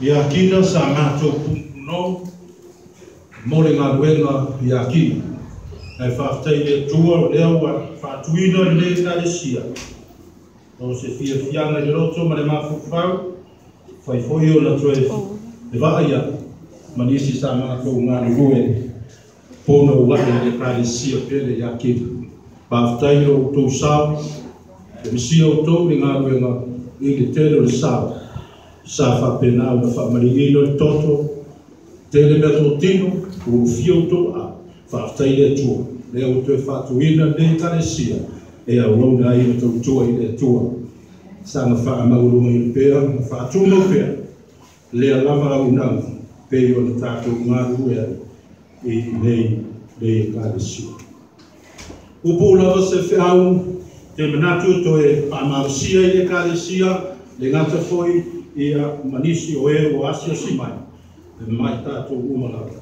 Ia Kina sa matou punopunou mo le galuega ia Kina. Ae faafetai i le Atua o lea ua faatuina lenei Ekalesia. O se fiafiaga i le loto ma le mafaufau, fai foi ona toe vaai atu ma nisi sa matou galulue ponouai i le Ekalesia pele ia Kina. Faafetai i lo outou sao, e misia outou i le galuega i le tele o le sao. Sa faapena ona faamalieina le toto, tele mea totino, ua ulufia outou aao. Faafetai i le Atua, lea ua toe faatuina lenei Ekalesia e auauna ai ma tautua i le Atua. Saga faamaualugaina pea ma faatumau pea lea lava auaunaga pei ona tatou galulue ai i lenei Ekalesia. Puupuu lava se feau te manatu e toe faamalosia i le Ekalesia, le gata foi ia ma nisi o e ua asiasi mai, e mai tatou uma lava.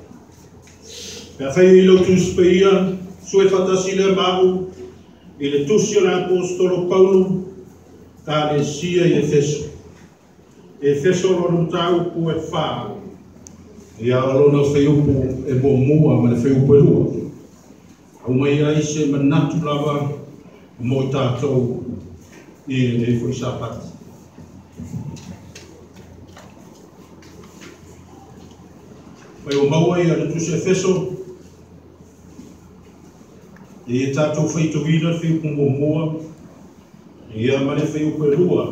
Pe afai i lau Tusi Paia, sue faatasi lea ma au i le tusi o le Aposetolo Paulo, Ekalesia i Efeso. Efeso lona mataupu e 4, ia o lona fuaiupu e 1 ma le fuaiupu e 2. Aumai ai se manatu lava mo i tatou i lenei foi Sapati. Mai o maua ia le tusi Efeso, e tatou faitauina le fuaiupu 1, ia ma le fuaiupu e 2,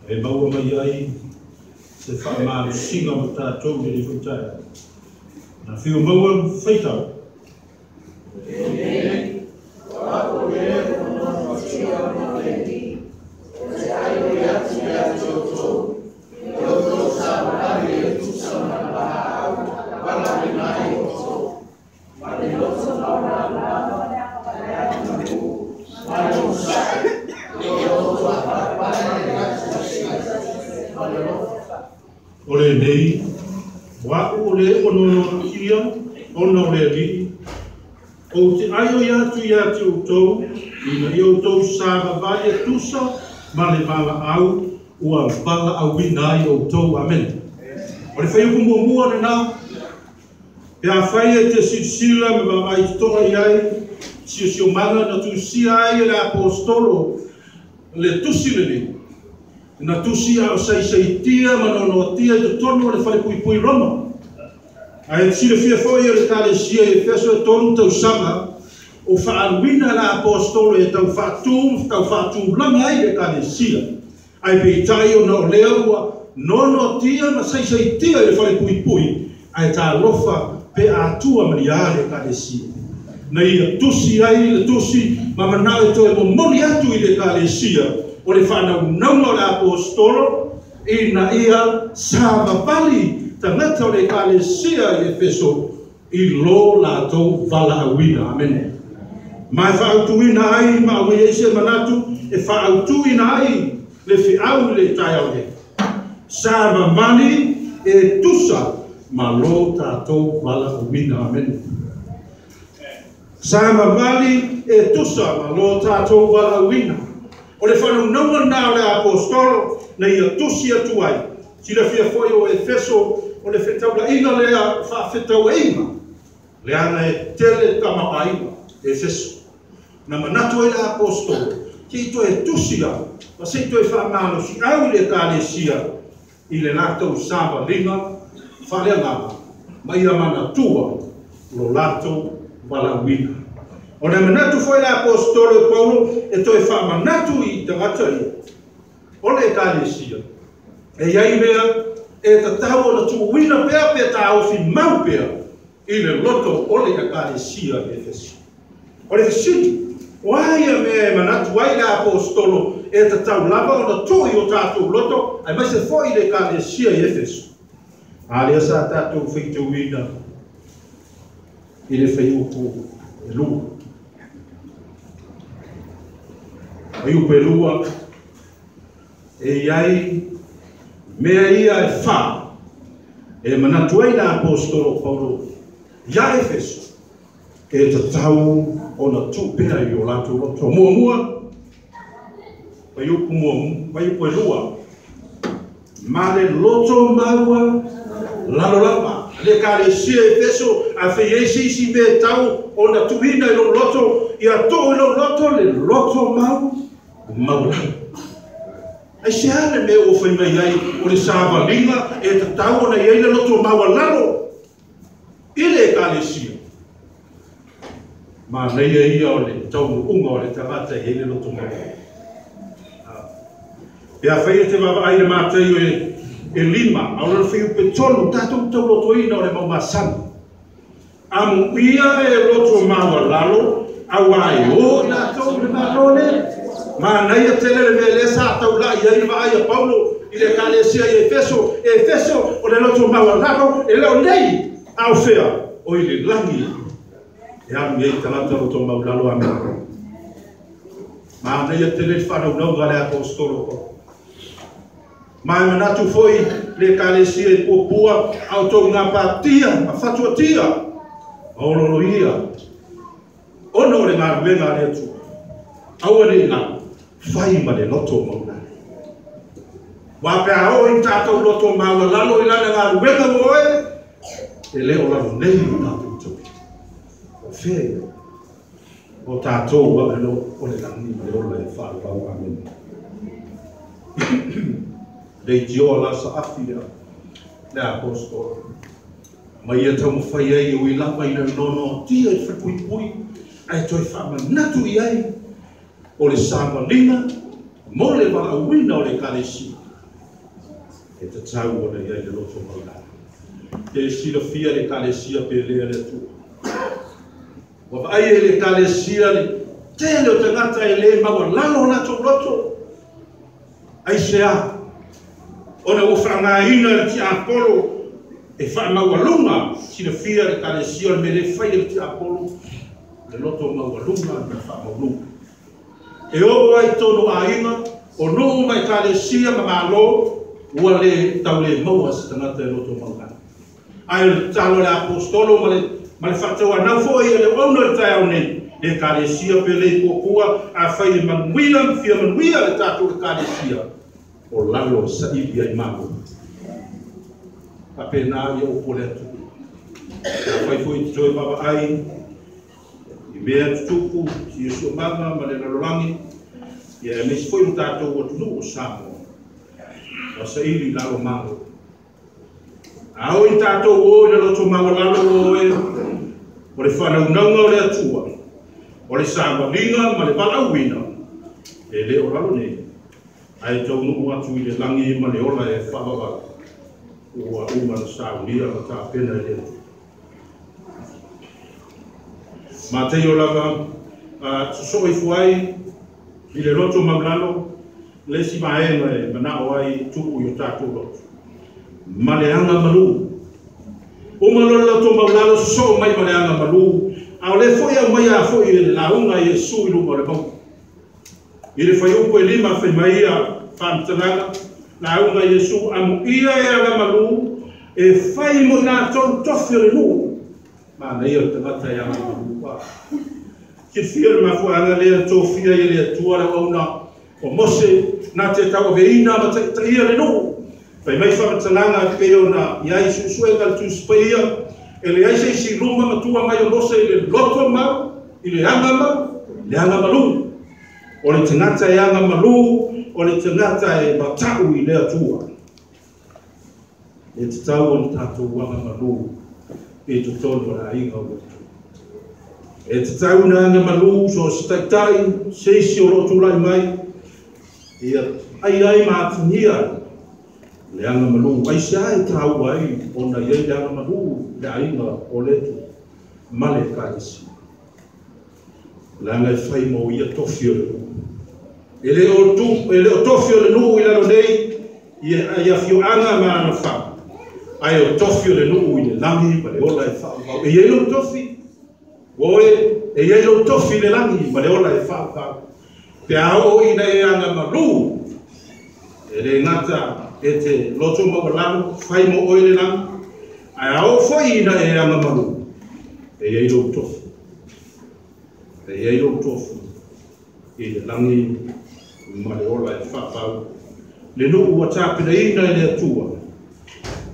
e maua mai ai se faamalosiga mo tatou i lenei foi taeao. Na whiu maua faitau. O lenei, o au o le o nonoatia ona o le Alii, ou te aioi atu ia te outou, ina ia outou savavali e tusa ma le valaau ua valaauina ai outou. Amene. O le fuaiupu 1 lena, pe afai e te silasila ma vaavaai totoa i ai, siosiomaga na tusia ai e le Aposetolo le tusi lenei, na tusi a o saisaitia ma nonoatia i totonu o le falepuipui Roma. Ae silafia foi o le Ekalesia i Efeso e 3 tausaga o faaaluina le Aposetolo e tau faatu, tau faatulaga ai le Ekalesia. Ae peitai ona o lea ua nonoatia ma saisaitia i le falepuipui, ae talofa pe atua malia le Ekalesia. Na ia tusi ai le tusi ma manao e toe momoli atu i le Ekalesia o le whanaunauga o le Aposetolo ina ia savavali tagata o le Ekalesia i Efeso i lo latou valaauina. Amene. Ma e faautuina ai ma aumai ai se manatu e faautuina ai le feau i le taeao nei. Savavali e tusa ma lo tatou valaauina. Amene. Savavali e tusa ma lo tatou valaauina. O le whanaunauga na o le Aposetolo na ia tusi atu ai. Silafia foi o Efeso o le fetaulaiga lea faafetauaiga leaga e tele tamaoaiga Efeso. Na manatu ai le Aposetolo se i toe tusi au ma se i toe faamalosiau i le Ekalesia i le latou savaliga faaleagaga ma ia manatua lo latou valaauina. O le manatu foi le Aposetolo e Paulo e toe faamanatu i tagata ia o le Ekalesia e iai mea e tatau ona tuuina pea pe taofi mau pea i le loto o le Ekalesia i Efeso. O le fesili, o a ia mea e manatu ai le Aposetolo e tatau lava ona tuu i o tatou loto aemaise foi le Ekalesia i Efeso. A lea sa tatou faitauina i le fuaiupu e 2. Fuaiupu e 2, e iai mea ia e 4 e manatu ai le Aposetolo Paulo ia Efeso e tatau ona tuu pea i o latou loto. Muamua, fuaiupu 1, fuaiupu e 2. Ma le loto maua lalo lava. Le Ekalesia Efeso a fai ai se isi mea e tau ona tuuina i lou loto, ia tuu i lou loto le loto mau maualalo. Aisea le mea ua fai mai ai o le savaliga e tatau ona i ai le loto maualalo i le Ekalesia? Manaia ia o le taunuuga o le tagata e i ai le loto maualalo. Pe afai e te vaavaai i le Mataio e 5, a o lona fuaiupu e 3, tatou taulotoina o le mau masani. Amuia e loto maualalo, auā e o i latou i le Malo le. Manaia tele le mea lea sa taulai ai le vaai a Paulo i le Ekalesia i Efeso. Efeso o le loto maualalo e le o nei, a o fea, o i le lagi e alu i ai tagata loto maualalo. Amene. Manaia tele le faanaunauga a le aposetolo Paulo. Ma e manatu foi le Ekalesia i Puapua, a o tou gapatia ma fatuatia, ma ololoia, ona o le galuega a le Atua. Aua ne i galo, fai ma le loto maualalo. Aua pe a oo i tatou loto maualalo i lana galuega ua oe, e le o lalo nei o tatou taui. O fea ia? O tatou ua o le lagi ma le ola e faavavau. Amene. Leitioa la saafi le aposetolo. Ma ia taumafai ai e ui lava ina nonoatia i le falepuipui, ae toe faamanatu i ai o le savaliga mo le valaauina o le Ekalesia e tatau ona i ai le loto maualalo. E silafia le Ekalesia pe lea le Atua. Ua vaai ai le Ekalesia le tele o tagata e le maualalo o latou loto. Aisea? Ona ua faaaogaina le tiapolo e faamaualuga. Silafia le Ekalesia o le mea le fai e le tiapolo, le loto maualuga ma le faamaualuga. E oo ai tonu aiga, o nuu ma Ekalesia ma Malo, ua le tau le maua se tagata e loto maualalo. Ae o le tatalo a le aposetolo ma le faatauanau foi a le auauna i le taeao nei, le Ekalesia pe le i Puapua, afai e manuia ma fia manuia le tatou Ekalesia, o lalo saili ai malo. Faapena ia upu o le Atua. Afai foi te toe vaavaai i mea tutupu si siosiomaga ma le lalolagi, ia aemaise foi lo tatou atunuu o Samoa, ua saili i lalo malo. A o i tatou o i le loto maualalo o oe, o le faanaunauga o le Atua, o le savaliga ma le valaauina, e le o lalo nei, ae taunuu atu i le lagi ma le ola e faavavau, ua uma na saunia ma tapena i le Atua. Mataio lava sosoo ifo ai i le loto maualalo, le isi vaega e manao ai tuu i o tatou loto. Ma le aga malu. Uma loa le loto maualalo sosoo mai ma le aga malu. A o le foi au mai a foi e le lauga a Iesu i luma o le mauga. I le fuaiupu e 5 fai mai ia faamatalaga, lauga a Iesu, amuia e aga malu, e fai mo i latou tofi o le nuu. Manaia o le tagata e aga malu. Silafia le mafuaaga lea tofia i le Atua le auauna o Mose na te tauaveina ma taitaia le nuu. Fai mai faamatalaga e pei ona i ai suesuega le Tusi Paia, e leai se isi luma matua mai o Mose i le loto mau, i le aga mau, le aga malu. O le tagata e aga malu, o le tagata e matau i le Atua. E tatau ona tatou aga malu i totonu o le aiga o le Atua. E tatau ona aga malu so o se taitai, se isi o loo tulai mai, ia ai ai ma atagia le aga malu. Aisea e taua ai ona i ai le aga malu i le aiga o le Atua ma le Ekalesia? Leaga e fai mo ia tofi o le nuu. E le o tofi o le nuu i lalo nei i afioaga ma alalafaga, ae o tofi o le nuu i le lagi ma le ola e faavavau. E i ai lou tofi, oe, e i ai lou tofi i le lagi ma le ola e faavavau. Pe a oo ina e aga malu, e le gata e te loto maualalo, fai mo oe le lagi, ae a oo foi ina e aga malu, e i ai lou tofi. E i ai lou tofi i le lagi ma le ola e faavavau. Le nuu ua tapenaina e le Atua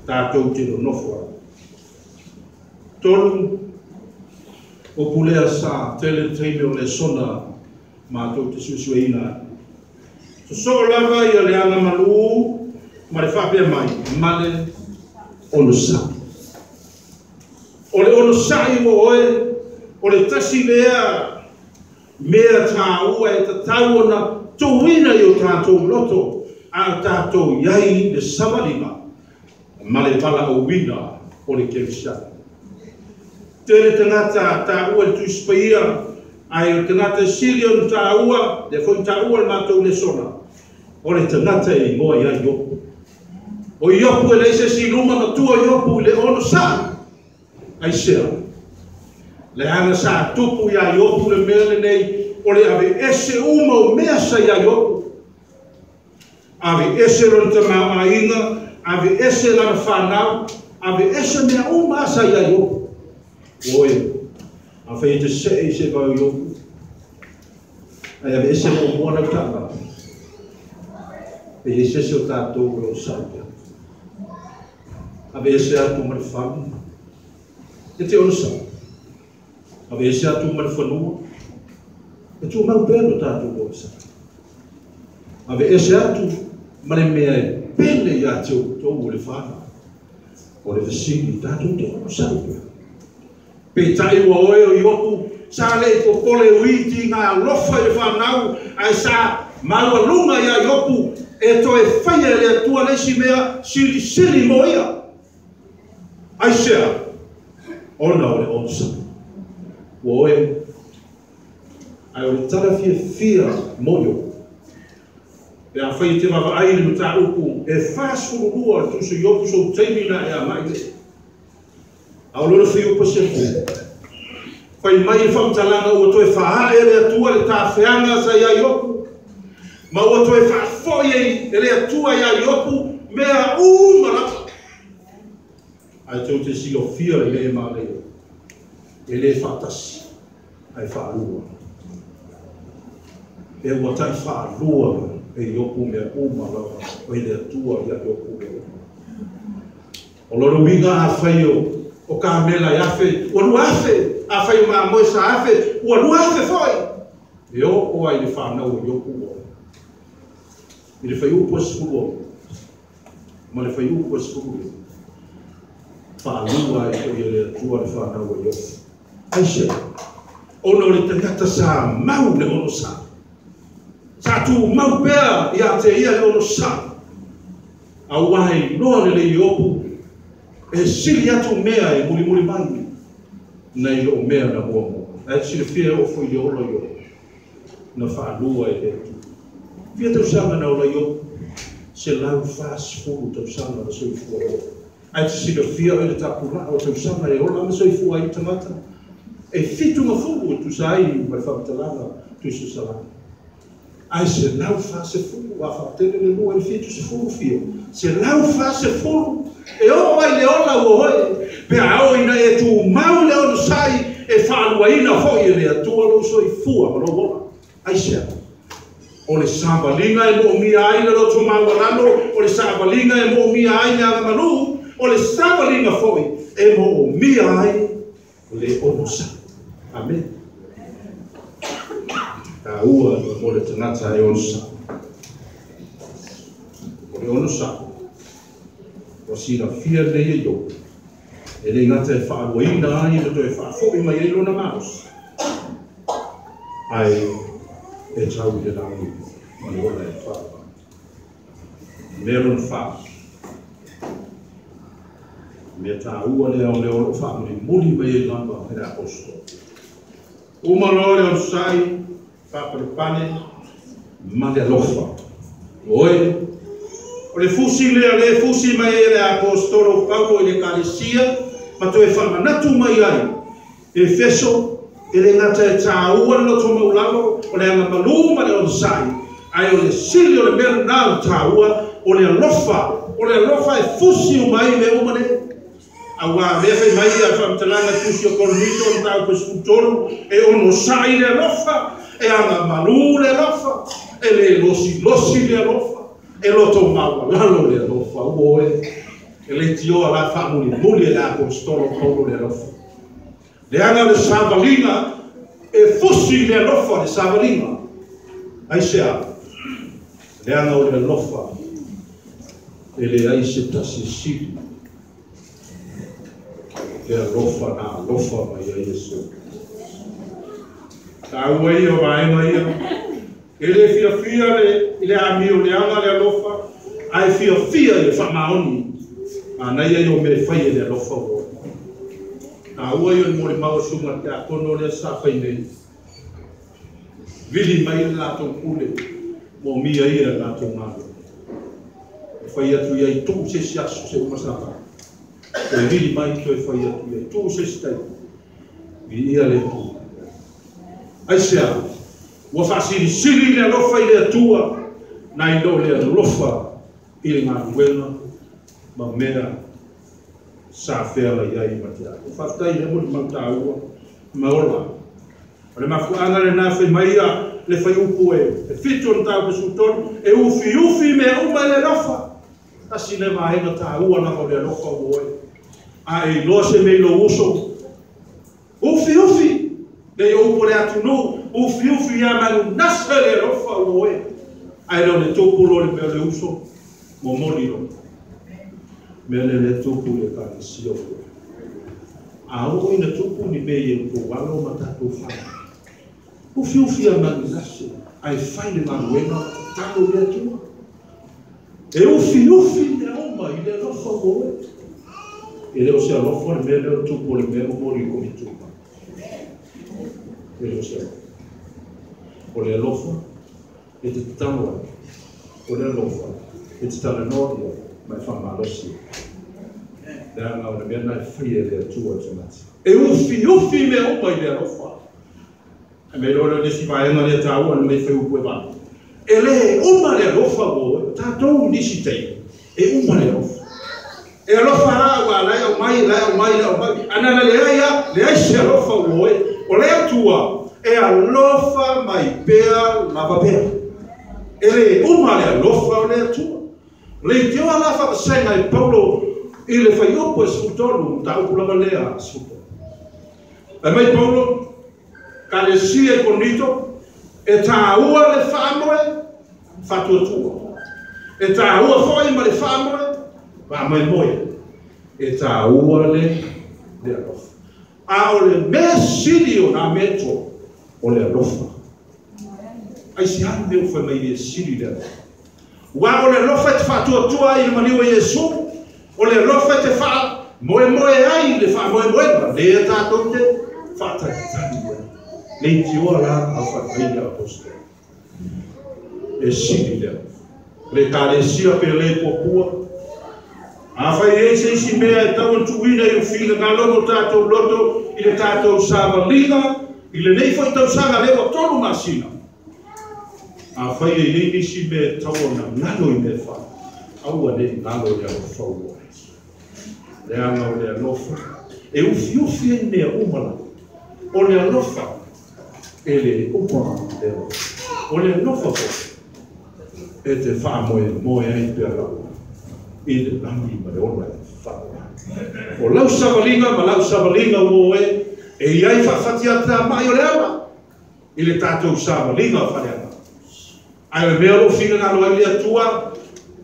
tatou te nonofo ai. Tolu, upu lea sa tele le taimi o lesona matou te suesueina ai. Sosoo lava ia le agamalu ma le faapea mai ma le onosai. O le onosai ua oe, o le tasi lea mea tāua e tatau ona tuuina i o tatou loto a o tatou i ai le savaliga ma le valaauina o le kerisiano. Tele tagata tāua i le Tusi Paia, ae o le tagata e sili ona tāua, lea foi na tāua le matou lesona, o le tagata e igoa ia Iopu. O Iopu e leai se isi i luma matua Iopu i le onosai. Aisea? Leaga sa tupu iā Iopu le mea lenei o le aveese uma o mea sa iā Iopu. Aveese lona tamaoaiga, aveese lana fanau, aveese mea uma sa iā Iopu. Oi, afai e te see i se vao Iopu, ae aveese muamua lau taavale, pe i ai se isi o tatou o lo o sau pea. Aveese atu ma le fale, e te onosai. Aveese atu ma le fanua, e tumau pea lo tatou onosai. Aveese atu ma le mea e pele ia te outou o le fanau, o le fesili, tatou te onosai pea. Peitai ua oe o Iopu, sa le i popole uiti ngā alofa i le fanau, ae sa maualuga iā Iopu e toe faia e le Atua le isi mea silisili mo ia. Aisea? Ona o le onosai. Ua oe, ae o le tala fiafia mo Iopu. Pe afai e te vaavaai i le mataupu e 42 o le Tusi o Iopu sou taimi na e agai lea. A o lona fuaiupu e 10. Fai mai le faamatalaga ua toe faaae e le Atua le tafeaga sa iā Iopu, ma ua toe faafoi e le Atua iā Iopu mea uma lava. Ae tou te silafia le mea e manaia, e le faatasi, ae faalua. E ua tai faalua e Iopu mea uma lava mai le Atua iā Iopu mea uma. O lona uiga afai o kamela e 1,000, ua 2,000, afai o mamoe sa 1,000, ua 2,000 foi. E oo ai le fanau o Iopu ua i le fuaiupu e 16 ma le fuaiupu e 15. Faalua ai foi e le Atua le fanau o Iopu. Aisea? Ona o le tagata sa mau le onosai. Sa tumau pea ia te ia le onosai. Auā e iloa lelei Iopu e sili atu mea e mulimuli mai nai loo mea na muamua. Ae silafia e oo foi i le ola o Iopu na faalua e le Atua. Fia tausaga na ola Iopu? 140 tausaga na soifua Iopu. Ae te silafia oe le tapulaa o tausaga e ola ma soifua ai le tagata? E 70 e tusa ai ma le faamatalaga Tusi o Salamo. Ae 140, a faatele le 2 i le 70 fia. 140, e oo ai le ola ua oe, pe a oo ina e tumau le onosai e faaluaina foi e le Atua lou soifua ma lou ola. Aisea? O le savaliga e moomia ai le loto maualalo, o le savaliga e moomia ai le agamalu, o le savaliga foi e moomia ai le onosai. Amen. Tāua mo le tagata e onosai. O le onosai, ua silafia lelei e Iopu, e le gata e faaluaina ai ma toe faafoi mai ai lona malosi, ae e tau i le lagi ma le ola e faavavau. Mea lona fa, mea tāua lea o le o loo faamulimuli mai ai lava e le aposetolo. Uma loa le onosai, faapalepale ma le alofa. Oe, o le fusi lea le fusi mai ai le aposetolo Paulo i le Ekalesia ma toe faamanatu mai ai Efeso, e le gata e tāua le loto maulalo o le agamalu ma le onosai, ae o le sili o le mea lena o tāua o le alofa, o le alofa e fusi uma ai mea uma nei. Auā lea fai mai ia faamatalaga Tusi o Korinito o mataupu e 13, e onosai le alofa, e agamalu le alofa, e le losilosi le alofa, E loto maualalo le alofa ua oe. E le tioa la faamulimuli e le aposetolo Paulo le alofa. Leaga o le savaliga e fusi le alofa le savaliga. Aisea, leaga o le alofa e leai se tasi sili. Le alofa na alofa mai ai Iesu. Taua ia o vaega ia. E le fiafia i le amio leaga le alofa, ae fiafia i le faamaoni. Manaia ia o mea e fai e le alofa ua. Taua ia o le molimau o susuga te akono lea sa fai nei. Vili mai le latou pule, mo mia ia le latou galuega. E fai atu ia i tuu se isi aso se uma sa fai. Toe vili mai toe fai atu ia i tuu se isi taimi. Viia le Atua. Aisea, ua faasilisili le alofa i le Atua, nai lo le alofa i le galuega ma mea sa feagai ai ma te alo. Faafetai le molimau taua ma ola. O le mafuaaga lena fai mai ia le faiupu e 7 o le mataupu 13, e ufiufi mea uma i le alofa. Tasi le vaega taua lava o le alofa ua oe. A e iloa se mea i lou uso, ufiufi, le upu o le atunuu, ufiufi ia manunasa le alofa ua oe. Ae le o le tupu lo le mea o le uso, momoli lo. Mea le le tupu le ekalesia ua oe. A oo ina tupu ni mea i e outou alo ma tatou fanau. Ufiufi ia manunase, ae fai le galuega tatalo i le Atua. E ufiufi mea uma i le alofa ua oe. E le o se alofa le mea lea o le tupu o le mea momoli i komitu. E le o se alofa. O le alofa e te tatalo ai. O le alofa e te talanoa i ai ma e faamalosi. Leaga o le mea na e fai e le Atua tagata. E ufiufi mea uma i le alofa. E mea loa le isi vaega lea taua na mea fai upu e 8. E le uma le alofa ua oe. Tatou nisi taimi, e uma le alofa. E alofa la ua lai au mai, lai au mai, lai au mai. Ana na leai a, leai se alofa ua oe. O le Atua e alofa mai pea lava pea. E le uma le alofa o le Atua. Le tioa la faavasega e Paulo i le faiupu e 13, mataupu lava lea 13. E mai Paulo, kalesia i Korinito, e taua le faamoe faatuatua. E taua foi ma le faamoe faamoemoe. E taua le alofa. A o le mea sili o nā mea tolu, o le alofa. Ai se alu mea ua fai mai e sili le alofa. Ua o le alofa e te faatuatua ai i le maliu o Iesu, o le alofa e te faamoemoe ai le faamoemoega, lea tatou te faatalitali ai. Le itioa la au fai mai le apostolo. E sili le alofa. Le kalesia pe le puapua. A fai ei se isi mea e tau tuuina i ufinagalo mo tatou loto i le tatou savaliga i lenei foi tausaga lea ua 3 masina. A fai e i ai nisi mea e tau ona galo i mea fai, aua nei galo le alofa ua oe. Leaga o le alofa e ufiufi ai mea uma lava. O le alofa e le uma le alofa. O le alofa foi e te faamoemoe ai pea lava i le lagi ma le ola e faaoa. O lau savaliga ma lau savaliga ua oe, e iai faafatiatia mai o le ala i le tatou savaliga faleaga. Ae o le mea o lou finagalo ai le Atua,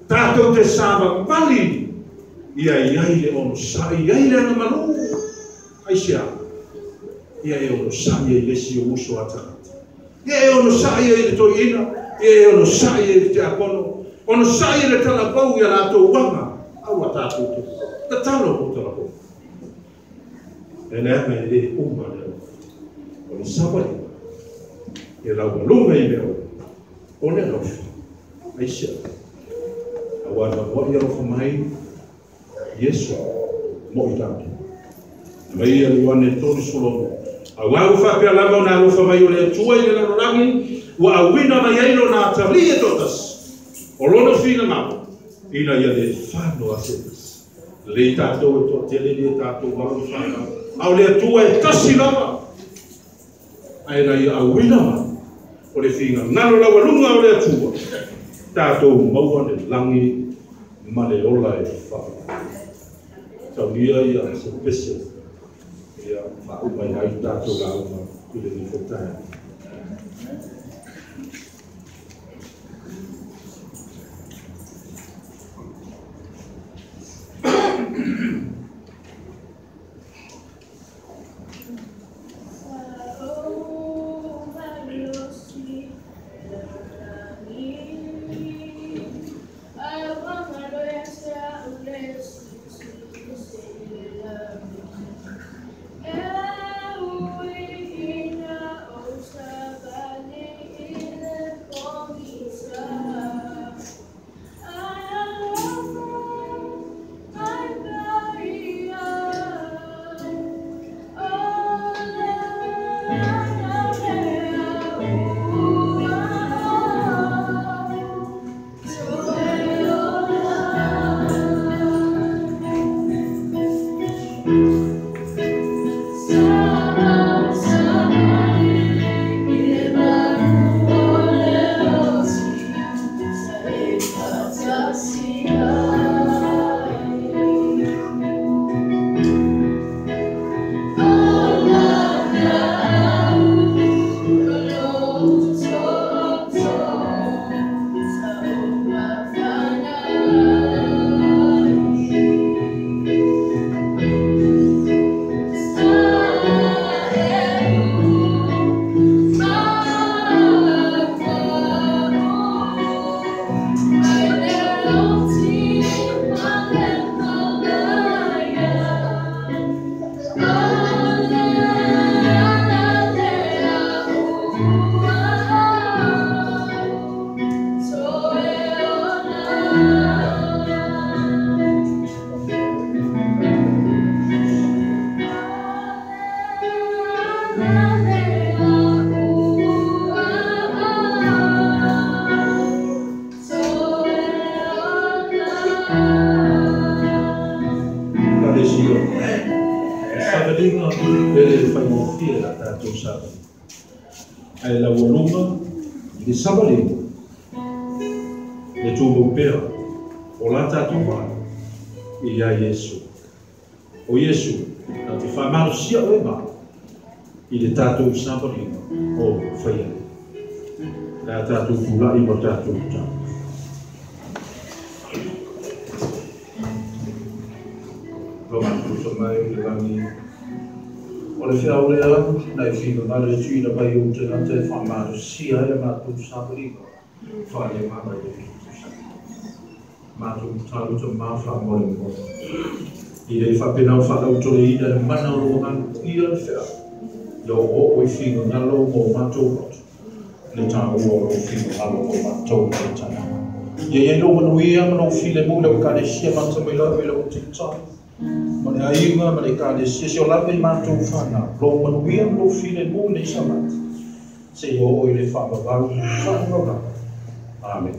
tatou te savavali ia iai le onosai, iai le agamalu. Aisea, ia e onosai ai le isi o uso a tagata. Ia e onosai ai le toeaina, ia e onosai ai le tiakono, onosai ai le talavou ia latou aga, aua tatou te tatalo mo talavou. E leaga e le uma le alofa. O le savaliga, e laualuga i mea uma. O le alofa, aisea, aua na moai alofa mai Iesu mo i tatou. Mai ia Ioane 3:16. Aua ua faapea lava ona alofa mai o le Atua i le lalolagi, ua auina mai ai lona atalii e toatasi. O lona finagalo, ina ia le fano a se tasi. Lei tatou e toatele le tatou alo ma fanau. A o le Atua e tasi lava, ae na ia auina mai o le finagalo laualuga o le Atua. Tatou maua le lagi ma le ola e wha. Taunia ia se pese ia whaumai ai tatou lauma i le nifotae. Ai la ualuma i le savaliga le tumau pea o la tatou vaai ia Iesu. O Iesu na te faamalosia oe ma i le tatou savaliga o faia. Le a tatou tula'i ma tatou tau. Lo mai le lagi o le whiau lea na i whiga ngalo e tuina mai o te ngata e whaamalosia e mātou savaliga whaale mama i le whitu sa. Mātou tālu ta mawha mo le mo. I le whapenau whalau tole ina le mana o lo ngalo ia le whiau. Ia o o i whiga ngalo mo mātou roto. Le tā ua o lo whiga ngalo mo mātou le tāna. Ia ia lo manu ia manu while mu le ukalesia mata mai lau i lau te. Ma le aiga ma le ekalesia se o lava i matou fanau lou manuia ma lou filemu i le isamata seia oo i le faavavau faavauvau. Amen.